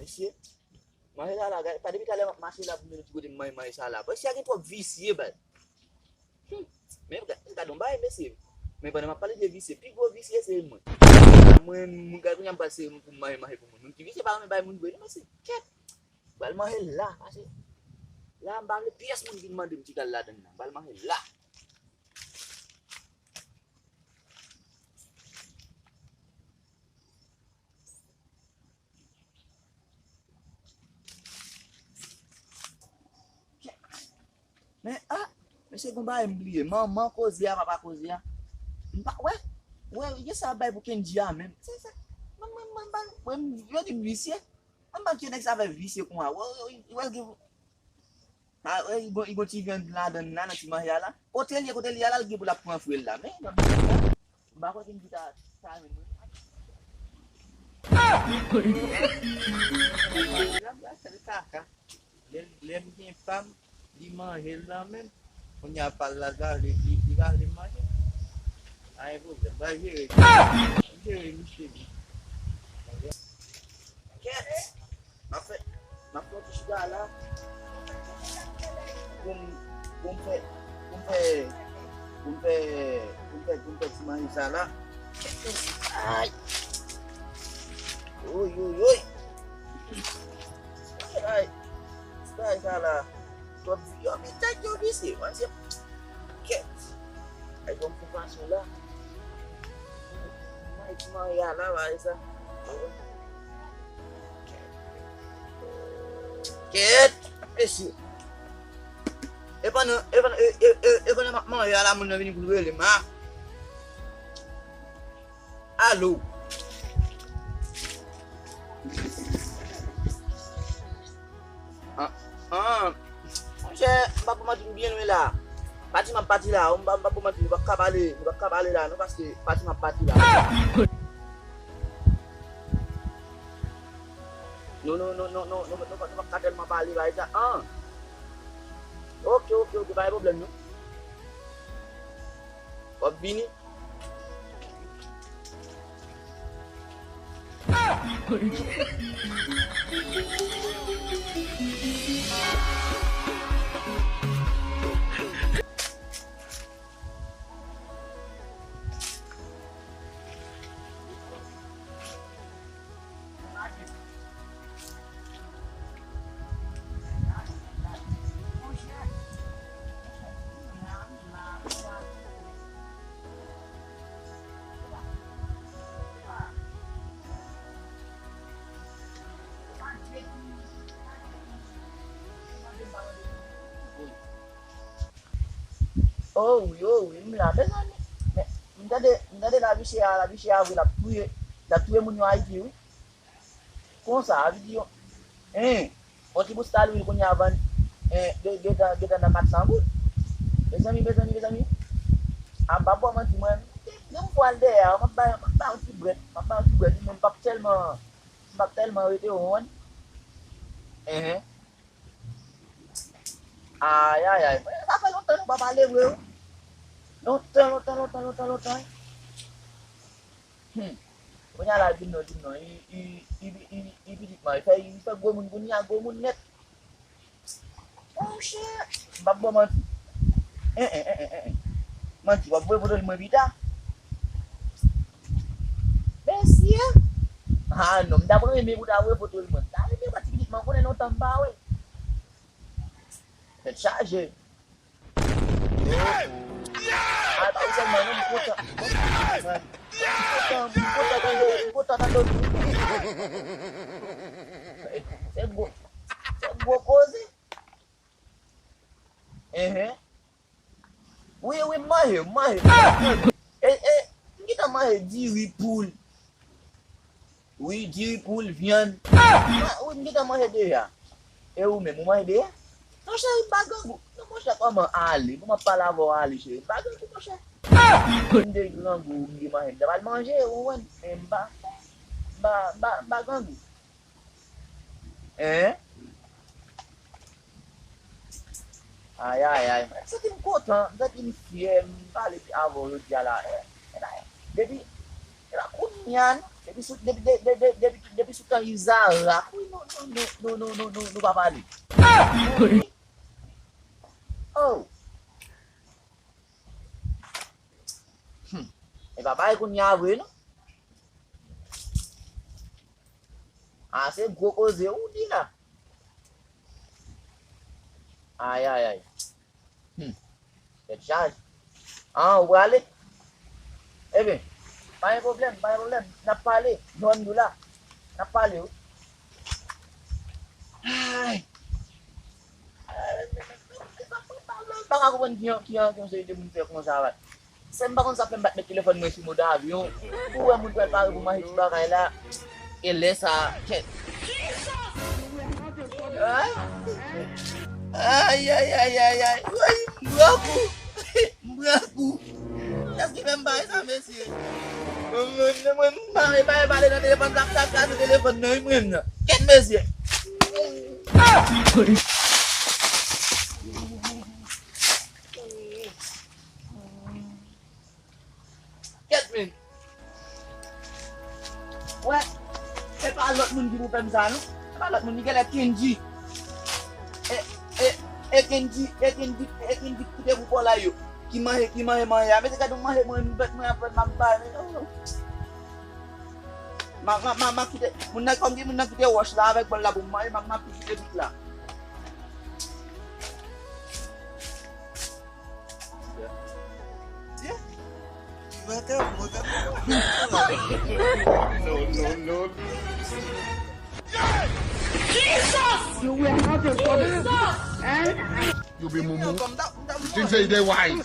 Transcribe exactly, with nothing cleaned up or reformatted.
Mesye, manje sa la, gade, pa depi talè m ap mache la pou m vin ti kote m manje manje sa la. Mesye a gen twòp visye, baz. Hmm. Men gade, gade yon bagay, mesye. Men pandan m ap pale de visye, pi gwo visye se mwen. Mwen, mwen gade kounye a m pral sere pou m manje manje pou moun. Moun ki visye pa renmen bay moun vre, non, mesye. Kèt. M pral manje la, pase. La, m pa vle pyès moun vin mande m ki k al ladann nan. M pral manje la. Men, ah, mesye, gon bagay m bliye. Manman koze a, papa koze a. M pa, wè, wè, gen sa bay pou Kendji a menm. Se, se, mwen, mwen, mwen, mwen, mwen, yo di m visye. Mwen pa kite nèg sa fè visye konsa. Wè, wè, wè, wè, gen, ah, wè, li gon, li gon ti vyann ladann la, nan ti manje a la. Kote l ye, kote l ye a la, l gen pou l ap pran fre l la. Men, nan bagay la, m pa kwè Kendji ta, ta renmen. Lè, lè m gen pa m, li manje l nan men m. Kounye a pa l la, li, li, li ka vle manje. Pa gen pwoblèm, m pral jere. M jere misye byen. Kèt! M ap fè, m ap fè yon ti chita la. Pou m, pou m fè, pou m fè, pou m fè, pou m fè, pou m fè ti manje sa la. Ay! Oy, oy, oy! Ay! Bagay sa la. Twòp vi-, yo, men tèt yo visye, man, se kèt. Ay, bon, pou fason la. May, ti mari a la, bagay sa. Kèt, mesye. E pandan, e pandan, e, e, e, e pandan m ap manje a la, moun nan vini pou l rele m, a. Alo. Ah, ah. Monchè, m p ap manti, m byen lwen la. Pati m ap pati la, m p ap, m p ap manti, nou p ap ka pale, nou p ap ka pale la, non, paske pati m ap pati la. Non, non, non, non, non, nou, nou, nou p ap ka tèlman pale, bay sa. Ah. Oke, oke, oke, pa gen pwoblèm, non. W ap vini? Oh wi, oh wi, m la, mezanmi. Men, m tande, m tande lavi chè a, lavi chè a vre, l ap touye, l ap touye moun yo Ayiti, wi. Konsa, a vle di yo, en, yon ti bout sal lwil kounye a vann, en, de, de tan, de tan nan kat san goud. Mezanmi, mezanmi, mezanmi. A, m p ap ba w manti, mwen, yon fwa l dèyè a, m ap bay, m ap bay yon ti brèt, m ap bay yon ti brèt, wi, men m p ap tèlman, m p ap tèlman rete, w konprann? Enhen. Ayayay, sa fè lontan nou pa pale vre, wi. Lontan, lontan, lontan, lontan, lontan. Hmm. Kounye a la, di m non, di m non. Li, li, li, li, li pitit man, li fè, li fè gwo moun kounye a, gwo moun nèt. Monchè, m p ap ba w manti. En, en, en, en, en, en. Manti, w ap voye foto l mwen pita? Mesye! Ah non, m t ap renmen pou w ta voye foto l mwen. M ta renmen wè ti pitit man, konnen lontan m pa wè l. Tèt chaje. Ay, pa ou sèlman, non, m kontan. M kontan, m kontan tande, m kontan tande w. Se gwo, se gwo koze. Enhen. Wi, wi, m manje, m manje. E, e, m gentan manje diri poul. Wi, diri poul, vyann. Mwen, wi, m gentan manje deja. E ou menm, ou manje deja? Non, cheri, m pa grangou. Non, monchè, kòman ale? Kòman pale avè w ale, cheri? M pa grangou, monchè. M te grangou, m te manje. M ta pral manje, ou konprann? Men m pa, m pa, m pa, m pa grangou. Hein? Ayayay, mwen santi m kontan, m santi m fyè, m pale avè w jodi a la. Eh, eh, depi, epa kounye a, non? Depi sou, depi, de, de, de, depi, depi sou tan Izara, wi, non, Nou, nou, nou, nou, nou, nou pa pale. Oh! Hmm. E pa bagay kounye a vre, non. A, se gwo koze ou di la. Ay, ay, ay. Hmm. Tèt chaje. An, ou prale? Ebyen, pa gen pwoblèm, pa gen pwoblèm. N ap pale. Jwenn nou la. N ap pale, wi. Ay. M pa ka konprann ki, ki, ki yon seri de moun fè konsa, wi. Se m pa konn sa fè m pa t met telefòn mwen sou mòd avyon. Ou wè moun pral pare pou manje ti bagay la. E lè sa, kèt. Ay, ay, ay, ay, ay. Woy, m pran kou. M pran kou. Kiyès ki fè m bay sa, mesye? Mwen, mwen, mwen, m pa, pa, pale nan telefòn, sa, sa, sa, se telefòn nan, wi, mwen, nan. Kèt, mesye. Kèt, men. Wè, se pa lòt moun ki pou fè m sa, non. Se pa lòt moun, li genlè Kenji. E, e, e Kenji, e Kenji, e Kenji ki te pou Paul la yo. Ki manje, ki manje, manje a. Mesye, gade yon manje mwen, m fèt mwen apre m ap bay, men, oh. Ma, ma, ma, ma kite, moun nan, kòm ki moun nan kite wòch la avèk bòl la pou m manje, ma, ma kite tout la. Yeah. No, no, no. Jesus! You will not afford it. Jesus! Eh? You be mumu. Think say they wise.